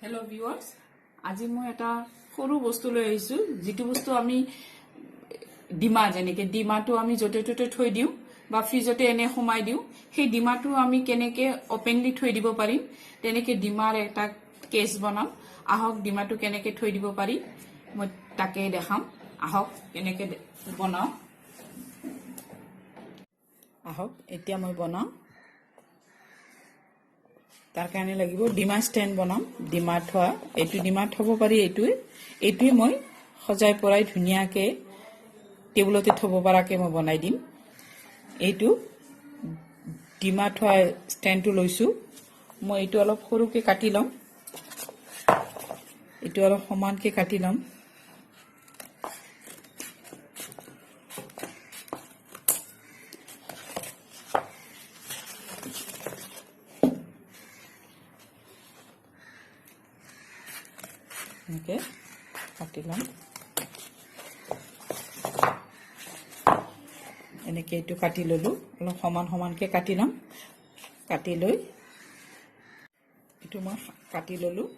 Hello' viewers, আজি মই এটা সৰু বস্তু লৈ আহিছোঁ। যিটো বস্তু আমি ডিমা, যেনেকৈ ডিমাটো আমি য'তে ত'তে থৈ দিওঁ বা ফ্ৰিজতে এনে সোমাই দিওঁ, সেই ডিমাটো আমি কেনেকৈ অপেনলি থৈ দিব পাৰিম, তেনেকৈ ডিমাৰ এটা কেছ বনাম। আহক, ডিমাটো কেনেকৈ থৈ দিব পাৰি মই তাকে দেখাম। আহক, কেনেকৈ বনাওঁ। আহক, এতিয়া মই বনাওঁ। তাৰ কাৰণে লাগিব ডিমা ষ্টেণ্ড বনাম। ডিমা থোৱা, এইটো ডিমা থ'ব পাৰি। এইটোৱে মই সজাই পৰাই ধুনীয়াকৈ টেবুলতে থ'ব পৰাকৈ মই বনাই দিম। এইটো ডিমা থোৱা ষ্টেণ্ডটো লৈছোঁ মই। এইটো অলপ সৰুকৈ কাটি ল'ম। এইটো অলপ সমানকৈ কাটি ল'ম। এনেকৈ কাটি ল'ম। এনেকৈ এইটো কাটি ল'লোঁ। অলপ সমান সমানকৈ কাটি ল'ম। কাটি লৈ এইটো মই কাটি ল'লোঁ।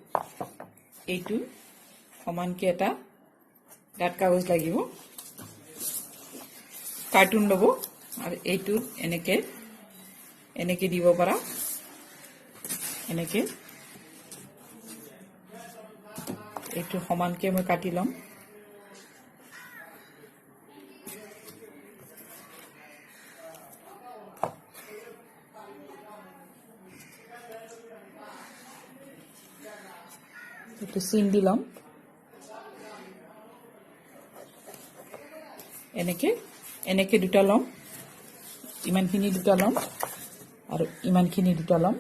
এইটো সমানকৈ এটা ডাঠ কাগজ লাগিব, কাৰ্টুন ল'ব আৰু এইটো এনেকৈ এনেকৈ দিব পাৰা। এনেকৈ এইটো সমানকৈ মই কাটি ল'ম। এইটো চিন দি ল'ম। এনেকে এনেকে দুটা ল'ম, ইমানখিনি দুটা ল'ম আৰু ইমানখিনি দুটা ল'ম।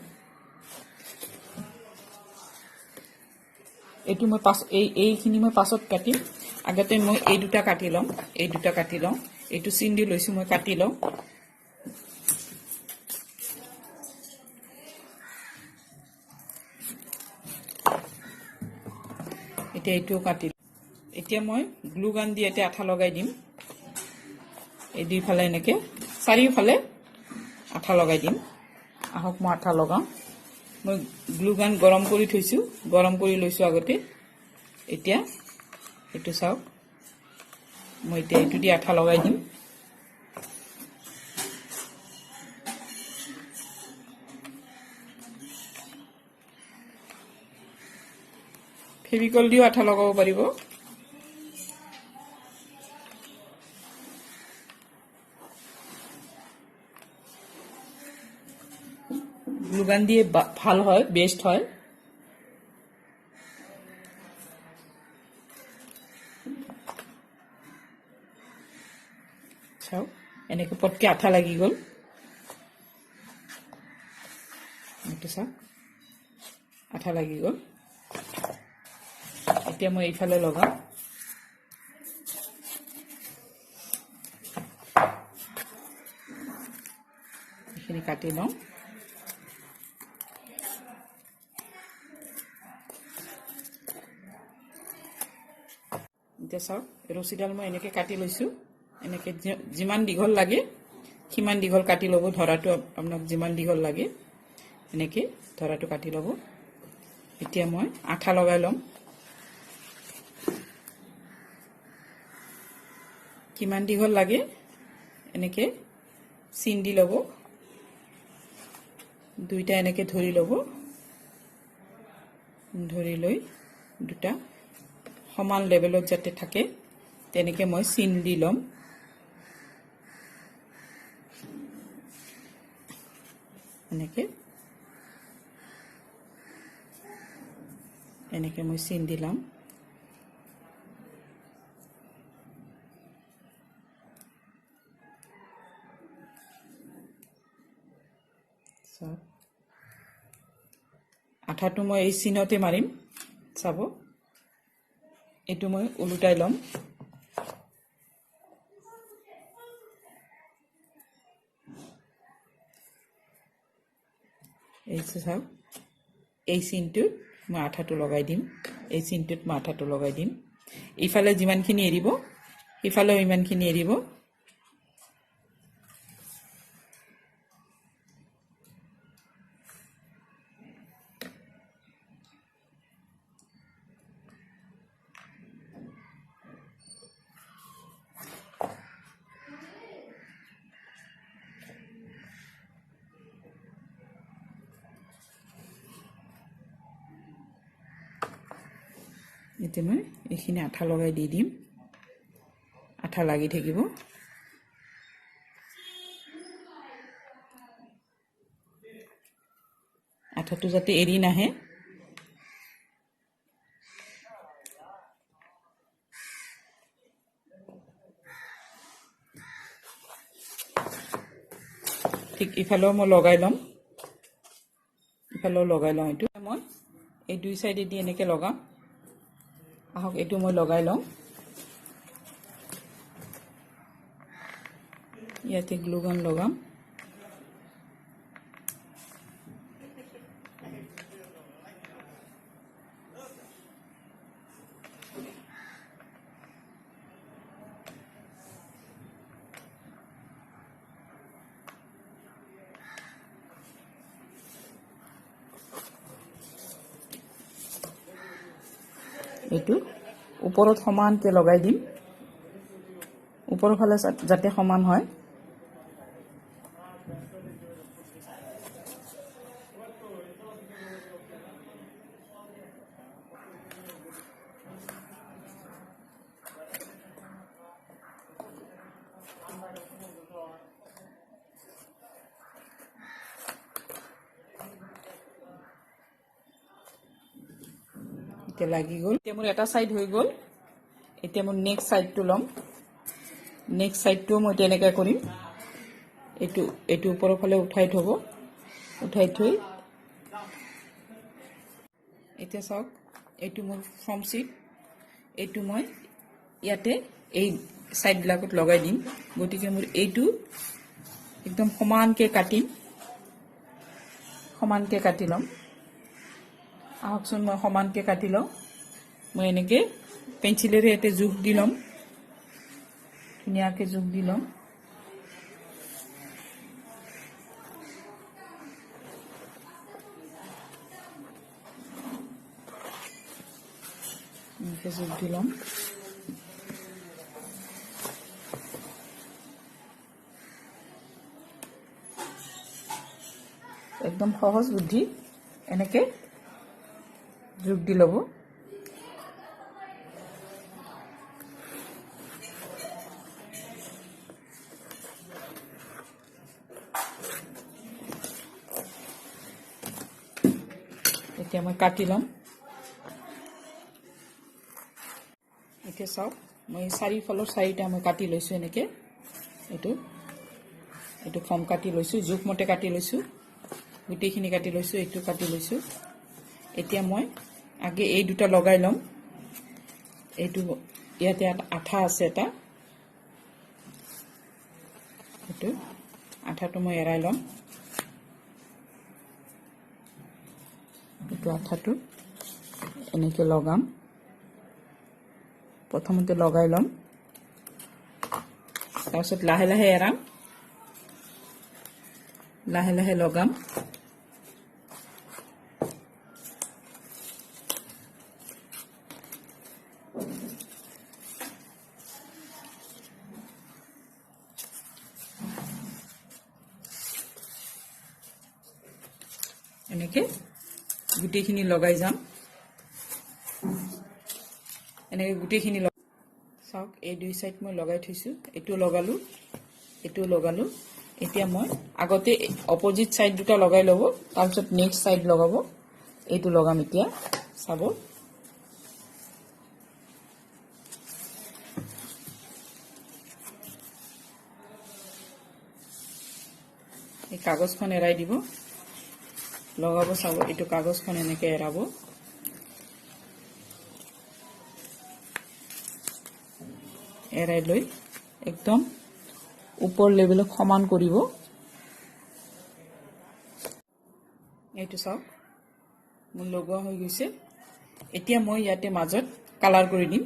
এইটো মই পাছ এইখিনি মই পাছত কাটিম। আগতে মই এই দুটা কাটি ল'ম। এই দুটা কাটি লওঁ। এইটো চিন দি লৈছোঁ, মই কাটি লওঁ। এতিয়া এইটোও কাটি। এতিয়া মই গ্লু গান দি এতিয়া আঠা লগাই দিম। এই দুইফালে এনেকে চাৰিওফালে আঠা লগাই দিম। আহক, মই আঠা লগাওঁ। মই গ্লু গান গৰম কৰি থৈছোঁ, গৰম কৰি লৈছোঁ আগতে। এতিয়া এইটো চাওক, মই এতিয়া এইটো দি আঠা লগাই দিম। ফেভিকল দিও আঠা লগাব পাৰিব। গ্লুগান দিয়ে ভাল হয়, বেষ্ট হয়। চাওক, এনেকে পটকে আঠা লাগি গ'ল। এইটো চাওক, আঠা লাগি গ'ল। এতিয়া মই এইফালে লগাম। এইখিনি কাটি লওঁ। এতিয়া চাওক, ৰছীডাল মই এনেকৈ কাটি লৈছোঁ। এনেকৈ যিমান দীঘল লাগে সিমান দীঘল কাটি ল'ব। ধৰাটো আপোনাক যিমান দীঘল লাগে এনেকৈ ধৰাটো কাটি ল'ব। এতিয়া মই আঠা লগাই ল'ম। কিমান দীঘল লাগে এনেকৈ চিন দি ল'ব। দুইটা এনেকৈ ধৰি ল'ব। ধৰি লৈ দুটা সমান লেভেলত যাতে থাকে তেনেকৈ মই চিন দি ল'ম। এনেকৈ এনেকৈ মই চিন দি ল'ম। চাওক, আঠাটো মই এই চিনতে মাৰিম। চাব, এইটো মই ওলোটাই ল'ম। এই চাওক, এই চিনটোত মই আঠাটো লগাই দিম। এই চিনটোত মই আঠাটো লগাই দিম। ইফালে যিমানখিনি এৰিব সিফালেও ইমানখিনি এৰিব। এতিয়া মই এইখিনি আঠা লগাই দি দিম, আঠা লাগি থাকিব। আঠাটো যাতে এৰি নাহে। ঠিক ইফালেও মই লগাই ল'ম, ইফালেও লগাই লওঁ। এইটো মই এই দুই চাইডে দি এনেকৈ লগাম। আহক এইটো মই লগাই লওঁ। ইয়াতে গ্লুগান লগাম। এইটো ওপৰত সমানকে লগাই দিম, ওপৰৰ ফালে যাতে সমান হয়। এতিয়া লাগি গ'ল। এতিয়া মোৰ এটা চাইড হৈ গ'ল। এতিয়া মোৰ নেক্সট চাইডটো ল'ম। নেক্সট চাইডটোও মই তেনেকৈ কৰিম। এইটো ওপৰৰ ফালে উঠাই থ'ব, উঠাই থৈ এতিয়া চাওক এইটো মোৰ ফৰ্ম চিট। এইটো মই ইয়াতে এই চাইডবিলাকত লগাই দিম। গতিকে মোৰ এইটো একদম সমানকৈ কাটিম, সমানকৈ কাটি ল'ম। আহকচোন মই সমানকৈ কাটি লওঁ। মই এনেকৈ পেঞ্চিলেৰে ইয়াতে জোখ দি ল'ম, ধুনীয়াকৈ জোখ দি ল'ম। এনেকৈ জোখ দি ল'ম। একদম সহজ বুদ্ধি, এনেকৈ জোখ দি ল'ব। এতিয়া মই কাটি ল'ম। এতিয়া চাওক মই চাৰিওফালৰ চাৰিটা মই কাটি লৈছোঁ এনেকৈ। এইটো ফৰ্ম কাটি লৈছোঁ, জোখমতে কাটি লৈছোঁ, গোটেইখিনি কাটি লৈছোঁ, এইটো কাটি লৈছোঁ। এতিয়া মই আগে এই দুটা লগাই ল'ম। এইটো ইয়াতে আঠা আছে এটা, এইটো আঠাটো মই এৰাই ল'ম। এইটো আঠাটো এনেকৈ লগাম, প্ৰথমতে লগাই ল'ম, তাৰপিছত লাহে লাহে এৰাম, লাহে লাহে লগাম। এনেকে গোটেইখিনি লগাই যাম, এনেকে গোটেইখিনি চাওক এই দুই চাইড মই লগাই থৈছোঁ, এইটো লগালো, এইটো লগালো। এতিয়া মই আগতে অপজিট চাইড দুটা লগাই ল'ব, তাৰপিছত নেক্সট চাইড লগাব। এইটো লগাম এতিয়া, চাব। এই কাগজখন এৰাই দিব, লগাব, চাব এইটো কাগজখন এনেকে এৰাব। এৰাই লৈ একদম ওপৰ লেভেলত সমান কৰিব। এইটো চাওক মোৰ লগোৱা হৈ গৈছে। এতিয়া মই ইয়াতে মাজত কালাৰ কৰি দিম।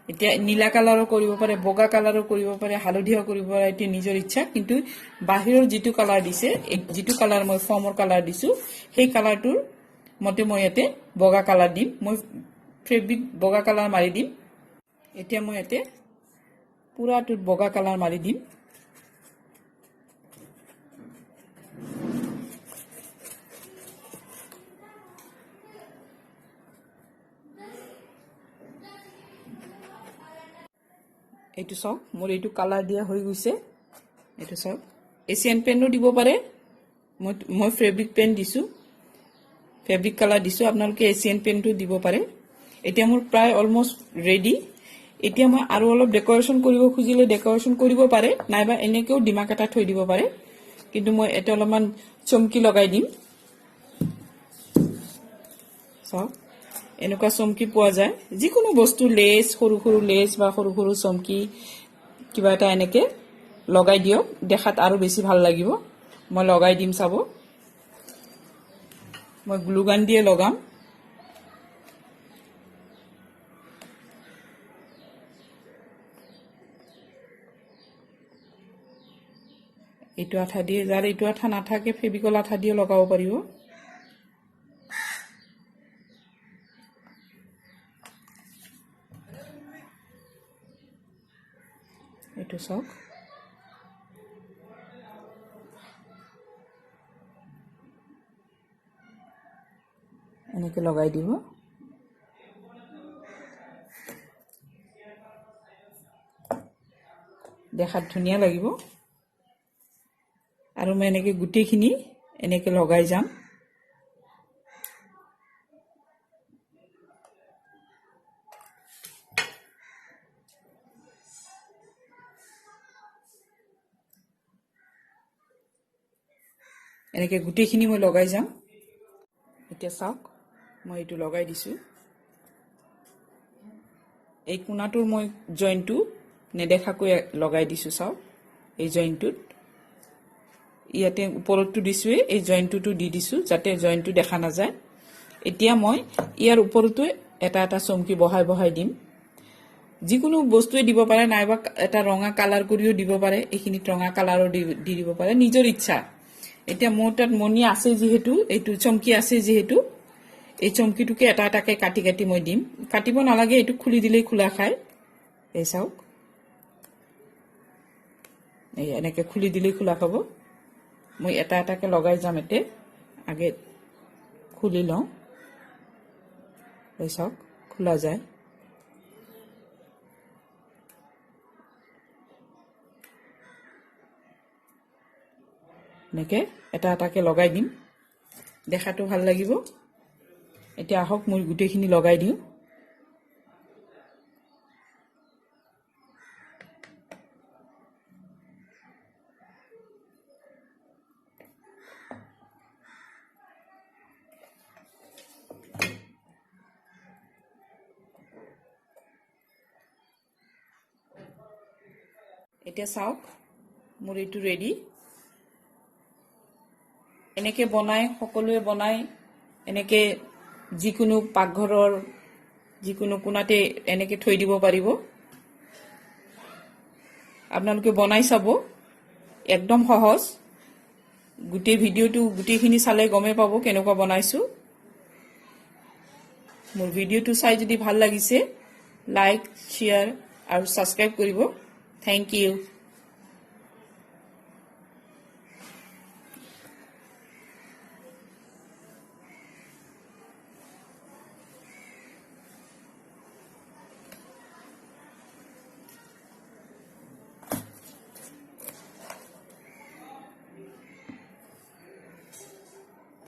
এতিয়া নীলা কালাৰো কৰিব পাৰে, বগা কালাৰো কৰিব পাৰে, হালধীয়াও কৰিব পাৰে, এইটো নিজৰ ইচ্ছা। কিন্তু বাহিৰৰ যিটো কালাৰ দিছে, যিটো কালাৰ মই ফৰ্মৰ কালাৰ দিছো, সেই কালাৰটোৰ মতে মই ইয়াতে বগা কালাৰ দিম। মই ফেব্ৰিক বগা কালাৰ মাৰি দিম। এতিয়া মই ইয়াতে পুৰাটোত বগা কালাৰ মাৰি দিম। এইটো চাওক, মোৰ এইটো কালাৰ দিয়া হৈ গৈছে। এইটো চাওক, এছিয়ান পেইণ্টো দিব পাৰে। মই ফেব্ৰিক পেইণ্ট দিছোঁ, ফেব্ৰিক কালাৰ দিছোঁ, আপোনালোকে এছিয়ান পেইণ্টো দিব পাৰে। এতিয়া মোৰ প্ৰায় অলমষ্ট ৰেডি। এতিয়া মই আৰু অলপ ডেক'ৰেশ্যন কৰিব খুজিলে ডেক'ৰেশ্যন কৰিব পাৰে, নাইবা এনেকৈও ডিমাক এটা থৈ দিব পাৰে। কিন্তু মই এতিয়া অলপমান চমকি লগাই দিম। চাওক, এনেকুৱা চমকি পোৱা যায়, যিকোনো বস্তু লেচ, সৰু সৰু লেচ বা সৰু সৰু চমকি কিবা এটা এনেকে লগাই দিয়ক, দেখাত আৰু বেছি ভাল লাগিব। মই লগাই দিম, চাব। মই গ্লু গান দিয়ে লগাম। এইটো আঠা দিয়ে, যাৰ এইটো আঠা নাথাকে ফেভিকল আঠা দিয়ে লগাব পাৰিব। এইটো চাওক, এনেকে লগাই দিব। দেখাত ধুনীয়া লাগিব। আৰু মই এনেকে গোটেইখিনি এনেকে লগাই যাম। এনেকে গোটেইখিনি মই লগাই যাম। এতিয়া চাওক, মই এইটো লগাই দিছোঁ। এই কোণাটোৰ মই জইণ্টটো নেদেখাকৈ লগাই দিছোঁ। চাওক, এই জইণ্টটোত ইয়াতে ওপৰতটো দিছোঁৱেই, এই জইণ্টটোতো দি দিছোঁ যাতে জইণ্টটো দেখা নাযায়। এতিয়া মই ইয়াৰ ওপৰতো এটা এটা চমকি বহাই বহাই দিম। যিকোনো বস্তুৱে দিব পাৰে, নাইবা এটা ৰঙা কালাৰ কৰিও দিব পাৰে। এইখিনিত ৰঙা কালাৰো দি দিব পাৰে, নিজৰ ইচ্ছা। এতিয়া মোৰ তাত মণি আছে যিহেতু, এইটো চমকি আছে যিহেতু, এই চমকিটোকে এটা এটাকে কাটি কাটি মই দিম। কাটিব নালাগে, এইটো খুলি দিলেই খোলা খায়। এই চাওক, এই এনেকে খুলি দিলেই খোলা খাব। মই এটা এটাকে লগাই যাম। এতিয়া আগে খুলি লওঁ। এই চাওক, খোলা যায়। এনেকে এটা এটাকে লগাই দিম, দেখাটো ভাল লাগিব। এতিয়া আহক মই গোটেইখিনি লগাই দিওঁ। এতিয়া চাওক, মোৰ এইটো ৰেডি। এনেকে বনাই, সকলোৱে বনাই এনেকে যিকোনো পাকঘৰৰ যিকোনো কোণাতে এনেকে থৈ দিব পাৰিব। আপোনালোকে বনাই চাব, একদম সহজ। গোটেই ভিডিঅ'টো গোটেইখিনি চালে গমেই পাব কেনেকুৱা বনাইছোঁ। মোৰ ভিডিঅ'টো চাই যদি ভাল লাগিছে, লাইক, শ্বেয়াৰ আৰু ছাবস্ক্ৰাইব কৰিব। Thank you.